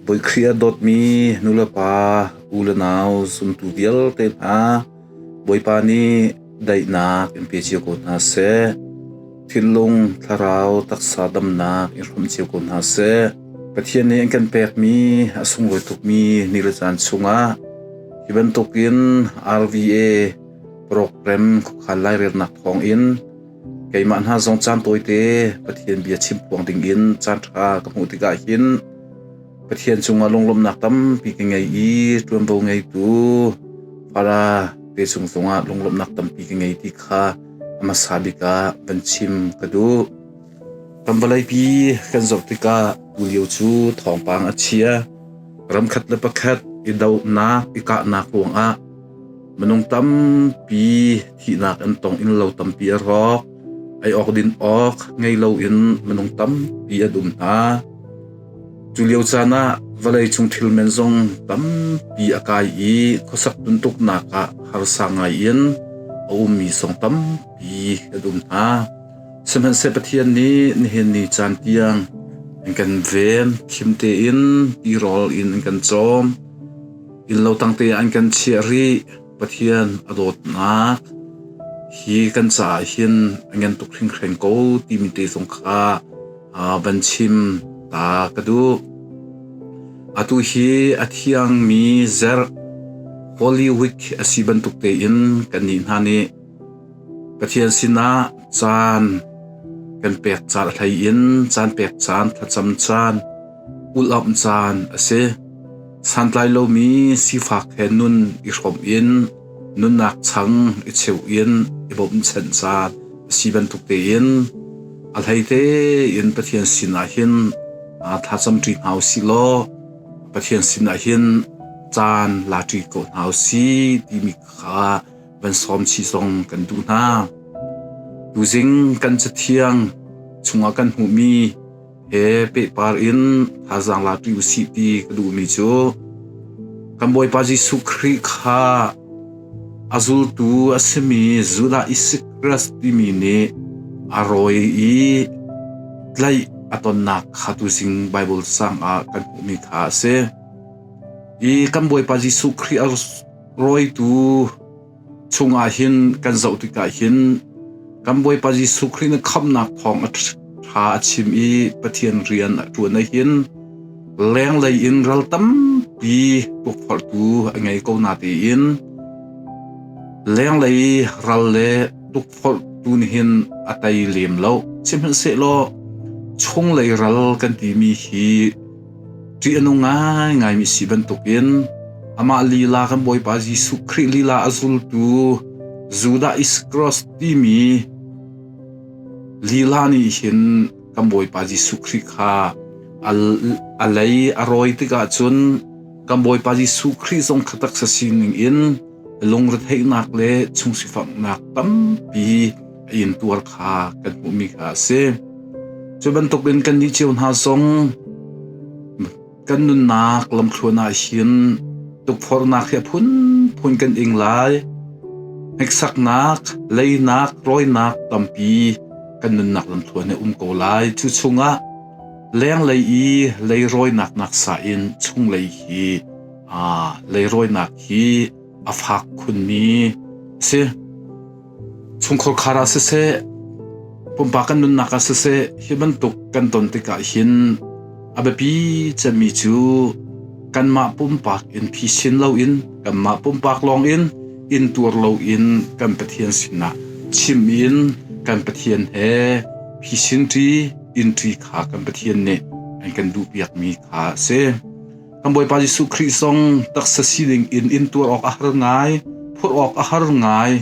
Bawi Khrih a dawtmi nulepa, u le nau, zumtu vialte hna, Bawipa nih daihnak in pe cio ko hna seh. Thinlung, thlarau, taksa damnak in hrawmh cio ko hna seh. Pathian nih an kan pekmi a sunglawi tukmi ni le caan chungah hi bantukin RVA program khuakhan lairelnak thawngin Keimah hna zong caan tawite Pathian bia chimphuang dingin caanṭha ka hmuh tikah hin Pathian cungah lunglawmhnak tampi ka ngei i ṭuanvo ngeitu Fara te cung zongah lunglawmhnak tampi ka ngei ti kha a hmasa bik ah van chim ka duh. Kan vawleipi kan zoh tikah tulio cu thawngpang a chia. Ramkhat le pakhat i dohnak, i kahnak ruangah Minung tampi thihnak an tong, innlo tampi a rawk. Ei awk din awk ngei loin minung tampi an um hna. Cu lio caan ah vawleicung thil men zong tampi a kai i khuasak tuntuknak ah harsa ngai in a ummi zong tampi an um hna. Sihmanhseh Pathian nih nihin ni caan tiang an kan ven, khim tein tirawl in an kan cawm. Innlo tangte ah an kan chiah rih. Pathian a dawtnak hi kan caah hin a ngan tuk hringhren ko timi te zong kha van chim ta ka duh. Atu hi a thiangmi zarh Holy Week a si bantuk tein kannih hna nih Pathian sinah caan kan pek caan a hlei in caan pek caan, thlacam caan, ulh-amh caan a si. Santlai lomi sifak he nun i hrawmh in nunnak chang i cheu in i bawmhchanh caan a si bantuk tein a hlei tein Pathian sinah hin thlacam ṭi hna u sih law Pathian sinah hin caan la ṭi ko hna u sih timi kha van sawm chih zong kan duh hna. Tuzing kan cathiang chungah kan hmuhmi he pehpar in thazaang la ṭi usih ti ka duhmi cu kan Bawipa Jesuh Khrih kha a zultu a simi Judah Iskariot timi nih a rawi i tlaih a tonnak kha tuzing Baibal sang ah kan hmuhmi kha a si. I kan Bawipa Jesuh Khrih a rawitu chungah hin kan zoh tikah hin kan Bawipa Jesuh Khrih na khamhnak thawng a ṭha a chim i Pathian rian a ṭuan ah hin lenglei in ral tampi tukforhtu a ngei ko na tiin lenglei ral le tukforhtu nih hin a tei lem lo. Sihmanhsehlaw chunglei ral kan timi hi Ṭih a nung ngaingaimi si bantukin amah lila kan Bawipa Jesuh Khrih lila a zultu Judah Iskariot timi lila nih hin kan Bawipa Jesuh Khrih kha a lei a rawi tikah cun kan Bawipa Jesuh Khrih zong kha taksa sining in lungretheihnak le chungsifaknak tampi a intuar kha kan hmuhmi kha a si. Cu bantukin kannih cio hna zong kan nunnak lamthluan ah hin tukforhnak hi a phunphun kan ing lai. Hneksaknak, leinak, rawinak tampi kan nunnak lamthluan hi um ko lai. Cu chungah lenglei i leirawinak naksa in chunglei hi leirawinak hi a fak khunmi a si. Chungkhar khar ah siseh, pumpak kan nunnak ah siseh, hi bantuk kan ton tikah hin a biapi cemmi cu kanmah pumpak in phisin loin, kanmah pumpak lawng in intuar loin kan Pathian sinah chim in kan Pathian he phisin ṭi, in ṭi kha kan Pathian nih an kan duhpiakmi kha a si. Kan Bawipa Jesuh Khrih zong taksa sining in intuar awk a har ngai, phurh awk a har ngai.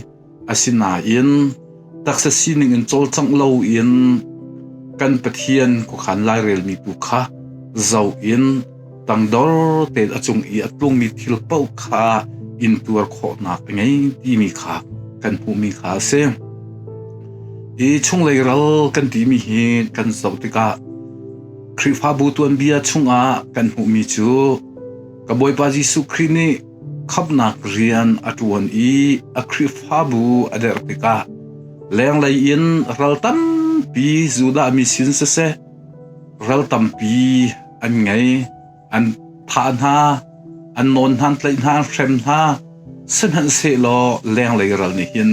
Asinain taksa sining in cawlcangh loin kan Pathian khuakhan lairelmi tu kha zoh in tangdor tein a cung i a tlungmi thil paoh kha intuar khawhnak a ngei timi kha kan hmuhmi kha a si. Hi chunglei ral kan timi hi kan zoh tikah Khrihfabu tuanbia chungah kan hmuhmi cu ka Bawipa Jesuh Khrih nih khamhnak rian a ṭuan i a Khrihfabu a derh tikah lenglei in ral tampi Judah mi sin siseh ral tampi an ngei. An thah hna, an nawn hna, an tlaih hna, an hrem hna. Sihmanhsehlaw lenglei ral nih hin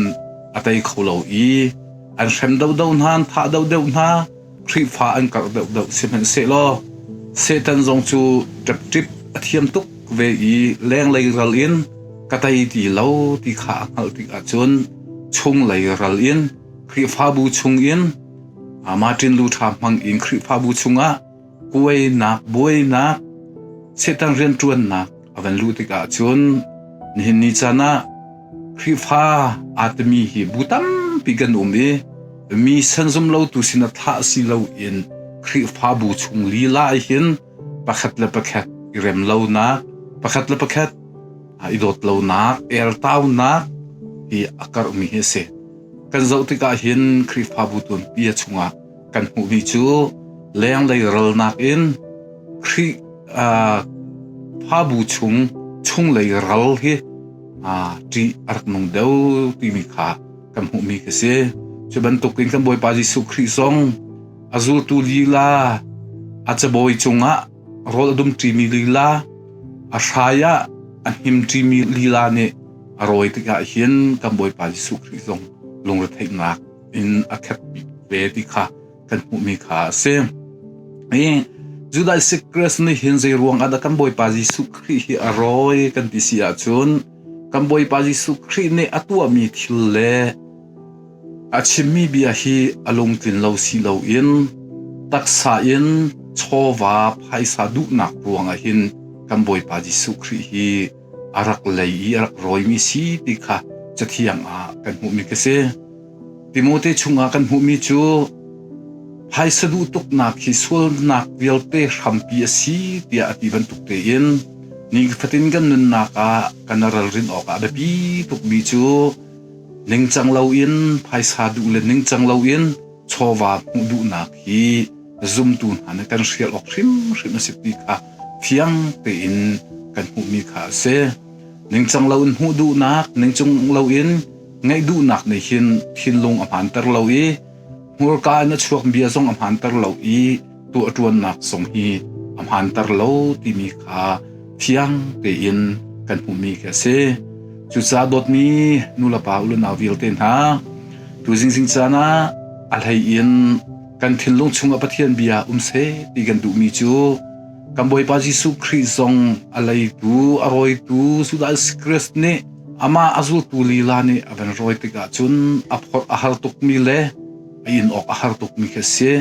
a tei kho lo i an hrem deuhdeuh hna, an thah deuhdeuh hna, Khrihfa an karh deuhdeuh. Sihmanhsehlaw Satan zong cu ṭepṭip a thiam tuk ve i lenglei ral in ka tei ti lo ti kha a hngalh tikah cun chunglei ral in Khrihfabu chungin Martin Luther hmang in Khrihfabu chungah kuainak, buainak, Satan rianṭuannak a van luh tikah cun nihin ni caan ah Khrihfa aa timi hi bu tampi kan um i mi san zum lotu sin ah thlah si loin Khrihfabu chung lila hin pakhat le pakhat i rem lonak, pakhat le pakhat i dawt lonak, ertaunak hi a karhmi hi a si. Kan zoh tikah hin Khrihfabu tuanbia chungah kan hmuhmi cu lenglei ralnak in Khrih fabu chung chunglei ral hi ṭih a rak nung deuh timi kha kan hmuhmi ka si. Cu bantukin kan Bawipa Jesuh Khrih zong a zultu lila a cabawi cungah rawl a dumṭimi lila a hrai ah a hnimṭimi lila nih a rawi tikah hin kan Bawipa Jesuh Khrih zong lungretheihnak in a khat ve ti kha kan hmuhmi kha a si. I Judah Iscariot nih hin zei ruang ah dah kan Bawipa Jesuh Khrih hi a rawi kan ti si ahcun kan Bawipa Jesuh Khrih nih a tuahmi thil le a chimmi bia hi a lungtlin lo si loin taksa in chawva phaisa duhnak ruangah hin kan Bawipa Jesuh Khrih hi a rak lei i a rak rawimi si ti kha Cathiang ah kan hmuhmi ka si. Timote chungah kan hmuhmi cu phaisa duh tuknak hi sualnak vialte hrampi a si tiah a ti bantuk tein nifatin kan nunnak ah kan ralrin awkah a biapi tukmi cu ningcang loin phaisa duh le ningcang loin chawva hmuh duhnak hi zumtu hna nih kan hrial awk hrimhrim a si ti kha fiang tein kan hmuhmi kha a si. Ningcang loin hmuh duhnak, ningcung loin ngeih duhnak nih hin thinlung a hmaanter lo i hmurka in a chuak bia zong a hmaanter lo i tuahṭuannak zong hi a hmaanter lo timi kha fiang tein kan hmuhmi khi a si. Cucaah dawtmi nulepa u le nau vialte hna, tu zingzing caan ah a hlei in kan thinlung chungah Pathian bia um seh ti kan duhmi cu kan Bawipa Jesuh Khrih zong a leitu a rawitu Judas Iscariot nih amah a zultu lila nih a van rawi tikah cun a phorh a har tukmi le a in awk a har tukmi khi a si.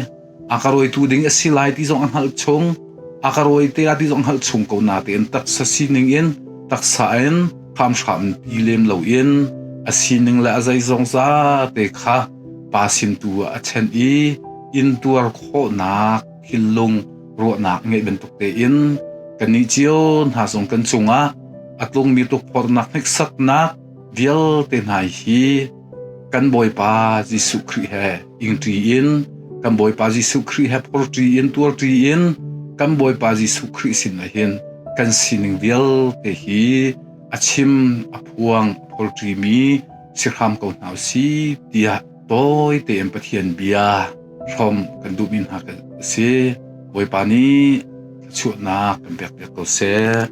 A ka rawitu ding a si lai ti zong a hngalh chung, a ka rawi te ti zong hngalh chung ko natein taksa sining in taksa in hramhram ti lem loin a sining le a zeizong zate kha pa sin tu ah a chen i intuar khawhnak thinlung ruahnak ngeih bantuk tein kannih cio hna zong kan cungah a tlungmi tukforhnak hneksaknak vialte hna hi kan Bawipa Jesuh Khrih he ingṭi in kan Bawipa Jesuh Khrih he phorṭi in tuarṭi in kan Bawipa Jesuh Khrih sin ah hin kan sining vialte hi a chim a phuang a phorṭimi si hram ko hna usih tiah tawi tein Pathian bia hrawm kan duhmi hna kan si. Bawipa nih thluachuahnak kan pek piak ko seh.